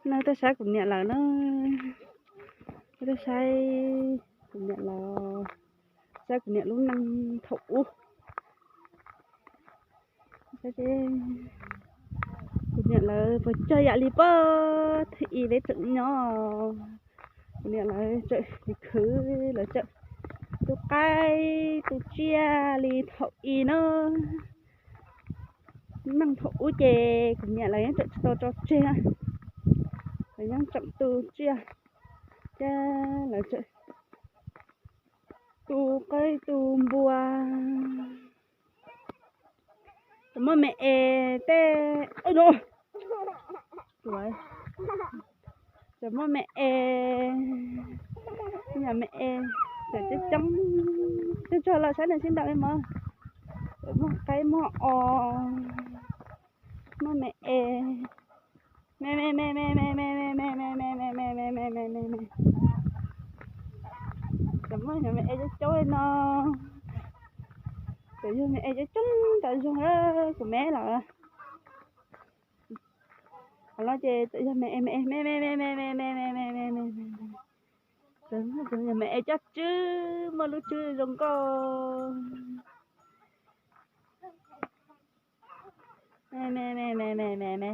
No tuaj saib kuv niam lawv na. Tuaj saib kuv niam lawv, saib kuv niam lub neej thaum ub. Kuv niam lawv puas cog yam li pab thwj i peb tseem nyob. Kuv niam lawv tseem khwv, lawv tseem tu qaib tu tsiaj li thaum i na. Neej thaum ub ces kuv niam lawv yeej tseem tsis tau tso tseg, lawv yeej tseem tu tsiaj thiab lawv tseem tu qaib tu npua. Tseem muaj me es tej, tseem muaj me es, me es, tseem coob coob, tsuag tsuag los saib nws sib ntaus li mog. Tseem muaj qaib muaj os, muaj me es, me me me me me me me me me me me me me me me me. Tseem muaj cov me es coob coob li no, tseem yog me es coob coob tas zog kuv me lawm. Qhov no ces tseem yog me es me es me me me me me me me me me me. Tseem muaj cov me es caj tswb, muaj lub tswb zoo nkauj. Me me me me me me me.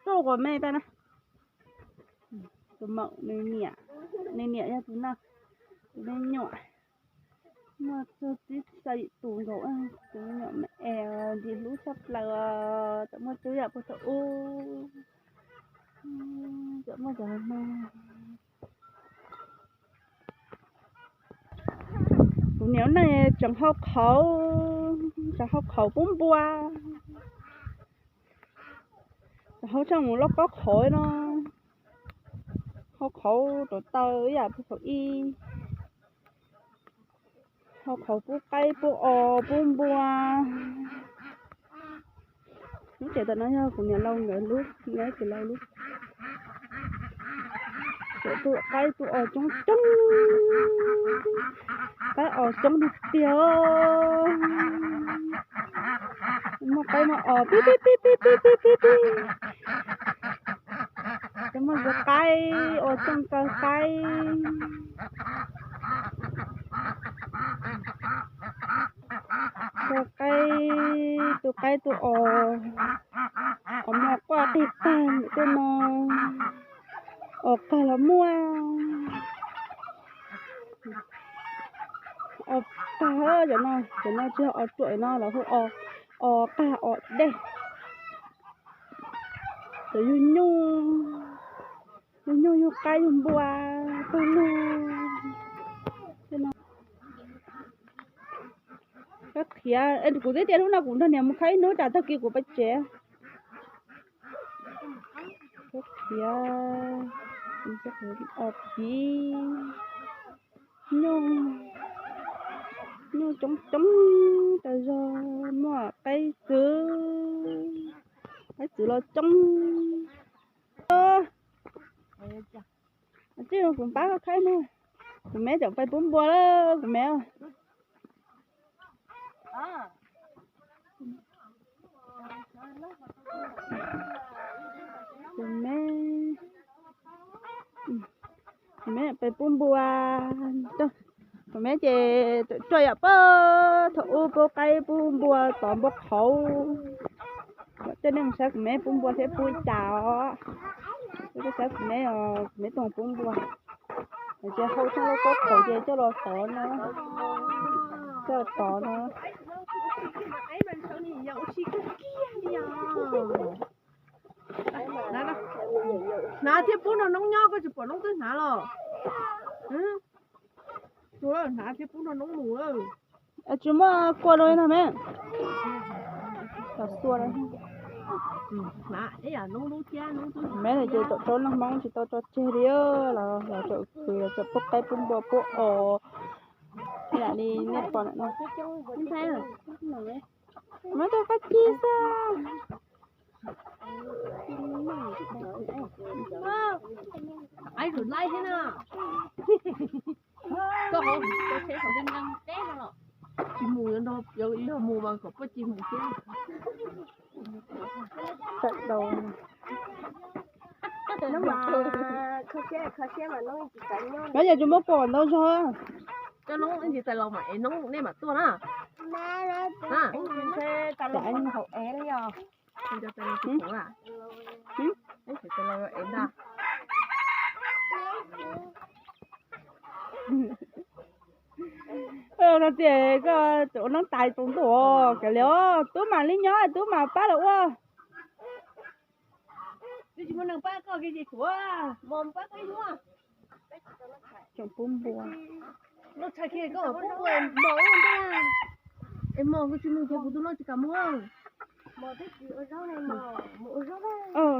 Tuaj ua me tag na. Tus maum nws niam, nws niam yog tus no, tus me nyuam. Muaj txog tib xya yim tus nkaus, tus me nyuam me es nti hlub tshaj plaws, tseem muaj tub yam puag thaum ub, tseem muaj cov no. Kuv niam lub neej tseem hau qhauv, tseem hau qhauv pub npua, tseem hau tshaj mus loj pob qhauv no, hau qhauv rau taw ib yam puag thaum ub, hau qhauv pub qaib pub os pub npua. Lub tsev ntawm no yog kuv niam laus nkawd lub, nkawd tus laus lub. Tseem tu qaib tu os coob coob, qaib os coob tiag tiag. Muaj qaib muaj os pib pib pib pib pib pib pib pib. Cov muaj zov qaib os coob kawg qaib. Cov qaib, tu qaib tu os, os muaj quaj qig tag ntawm tej no, os qag los muaj. Os qag, cov no, cov no tsis yog os ruam no, lawv hu os qag os dej. Cov yug nyuj, yug nyuj yug qaib yug npua pawg lug. Kab qhiav, kuv twb tias hnub no kuv nrog niam mus khawb ib hnub tsam tag kis kuv pais tsev. Kab qhiav, os piv, nyuj, nyuj coob coob tas zog, muaj qaib txwv, qaib txwv los coob. Tij, kuv pab koj khawb no, kuv me tseem pais pub npua lawm kuv me. Kuv me, kuv me pais pub npua. Kuv me ces tsuam yam pab thaum ub pub qaib pub npua tov npua qhauv. Coj nej mus saib kuv me pub npua thiab pub li cas os. Coj saib kuv me os, kuv me tuaj pub npua. Ces hau tshaj lub pob qhauv ces coj los tov no, coj los tov no. Hnav thiab pub nrog noob nyob, koj tsis pom noob twb hnav los? Hnav thiab pub nrog noob mus. Tsis muaj kua rau li no me. Me ces tau rau noj hmoob tsis tau tso tseg li, los los tseem khwv los tseem pub qaib pub npua pub os. Lam li nej pom ntawm no. Muab rau koj ci xwb. Ai, rau laib thiab na. Koj hauv, koj tsheb hauv nkees nkees teb no los? Tsis mus, yog mus mas kom poj ci mus thiab. Tawm daus. Koj yog tsis muab pom ntau zog. Coj noob ib ntsis tas los mas es noob nej mam tuaj na. No tias koj ua noob tais tau ntuj os, kav liam, tub mam li nyob tub mam pab lawv ua. Tsoom pub npua.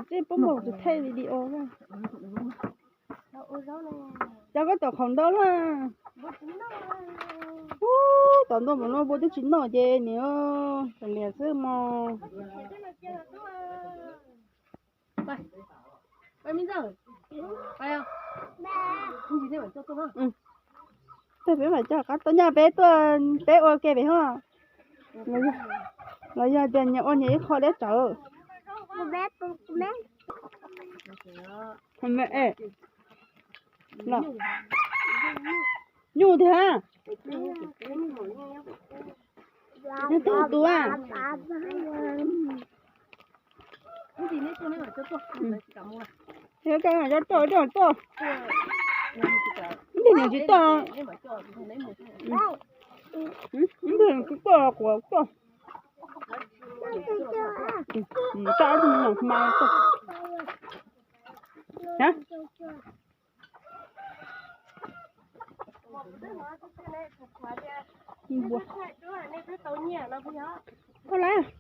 Tej pub npua kuv thaij video. Cov koj tom qhaum ntau na. Ub, tom ntej npaum no npua twb tsis noj ces niam, kav liam xwb mog. Tej peb mam coj qab tuaj, nyaj peb tuaj, peb ua ke pem hos. Los yog tias nyias ua nyias ib qho deb tsawv. Nyuj thiab. Nyuj tus tus a. Coj tuaj, coj tuaj. Ib tug niam tsis tuaj. Ib tug niam tsis tuaj, kuv tuaj. Tso ib tug niam hma tuaj. Tau lawm.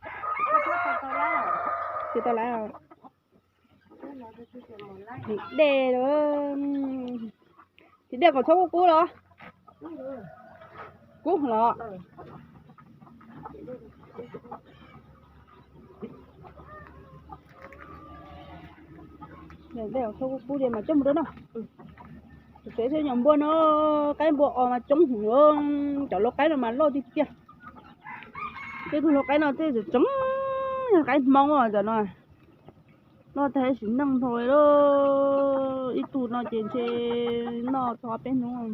Tsis tau lawm. Tim dej, tim dej kom txhob kub kub los? Kub los. Tim dej kom txhob kub kub ces mas coj mus rau no. Tsev thiab nyuam npua no, qaib npua os mas coob heev, cov lau qaib no mas loj tiag tiag. Tej tug lau qaib no tej tseem tseem yog qaib Hmoob os cov no. Loj tag sim neej dhau li lawm, ib tug no ces ntshe noj tau peb hnub.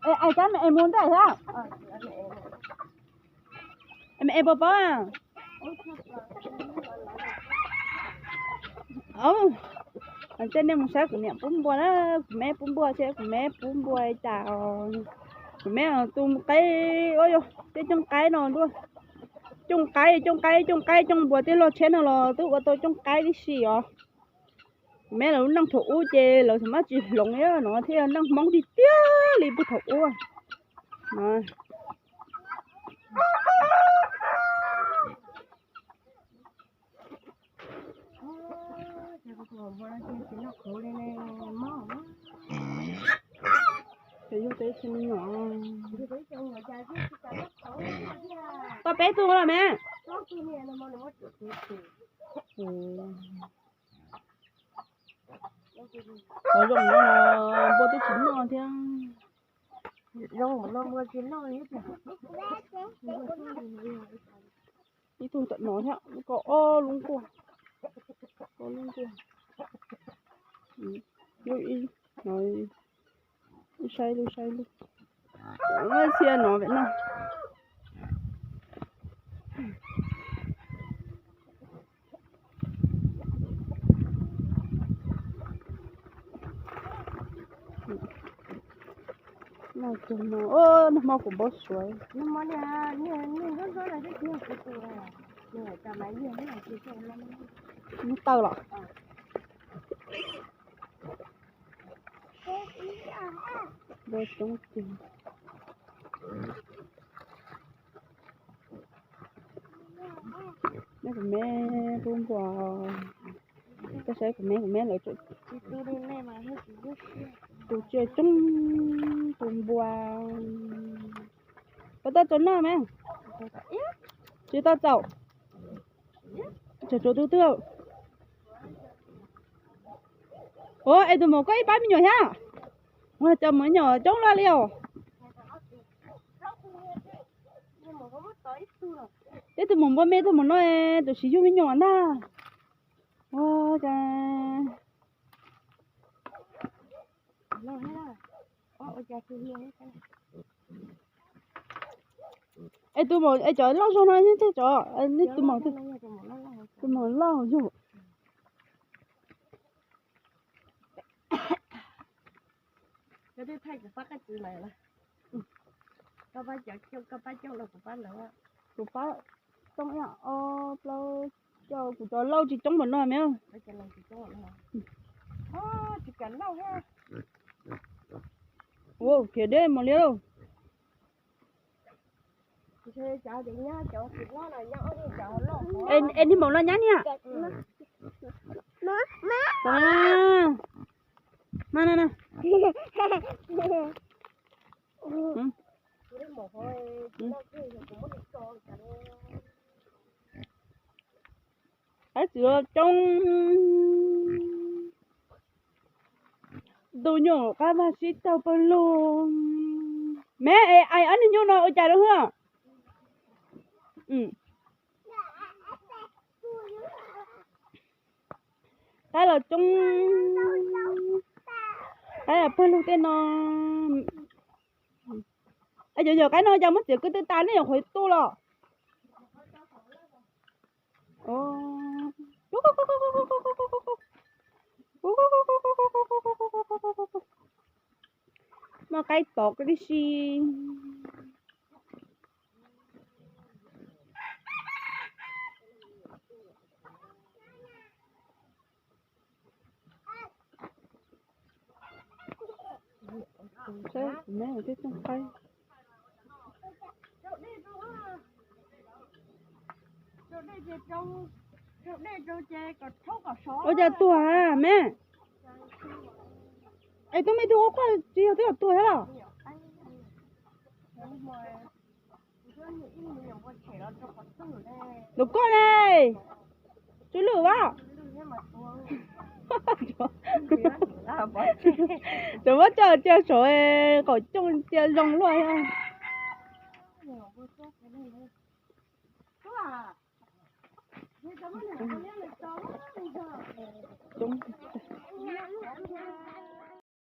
Ai, kab me es mus ntej thiab. Es me es pos pos. Tej nej mus saib kuv niam pub npua na, kuv me pub npua thiab, kuv me pub npua cas os. Kuv me tu qaib, ua yog tej cooj qaib no, cooj qaib, cooj qaib, cooj qaib, cooj npua tej loj tsheb no los twb ua tau cooj qaib tib si os. Kuv me lawv lub neej thaum ub ces lawv txawm mab tsis hloov no thiaj yog neej Hmoob tiag tiag li puag thaum ub. Tau peb tug los me. Qhov zoo no npua twb tsis noj thiab. Ib tug tom no thiab, ko ob lub nkuaj, ko lub nkuaj. Lub ib no, lub saib lub saib lub. Txhia no pem no. Nag hmo kuv npau suav. Nws tawg los. Npua coob tiag. Neb kuv me pub npua, koj saib kuv me kuv me lawv tus tsiaj coob tus npua. Puas tau txaus noj me? Tsis tau txaus. Tsam tsuav tus twg. Ua es tus maum koj ib pab me nyuam thiab. Ua cas maum nyuam coob loj li os. Tib tug mus npua me tug mus no, tus siv yug me nyuam ntag. Ua cas es tus maum es cov loj zog no nyob tej cov, tus maum, tus maum loj yug. Kuv pab coob ib, ob, plaub, caug, kuv cov lauj tsis coob npaum no me. Khiav deb mos liab lauj. Es niag maum no nyab niag. Na na na. Qaib txwv coob. Ntuj nyuj qab vag sib taug pawg lug. Me es ais ob niag nyuj no ua cas rau hwb? Qaib los coob, qaib los pawg lug tej no. Cov nyuam qaib no cas muab txiav kwv tw tas nej yuav qhov tu los. Muaj qaib tod tib si. Ua cas tuag me? Es tub me tug ua quaj tsis yog twb yog tuag thiab los? Tus koj ne, tsw lwj vas. Cov muab coj cia saum qaum cooj cia zoo luaj thiab.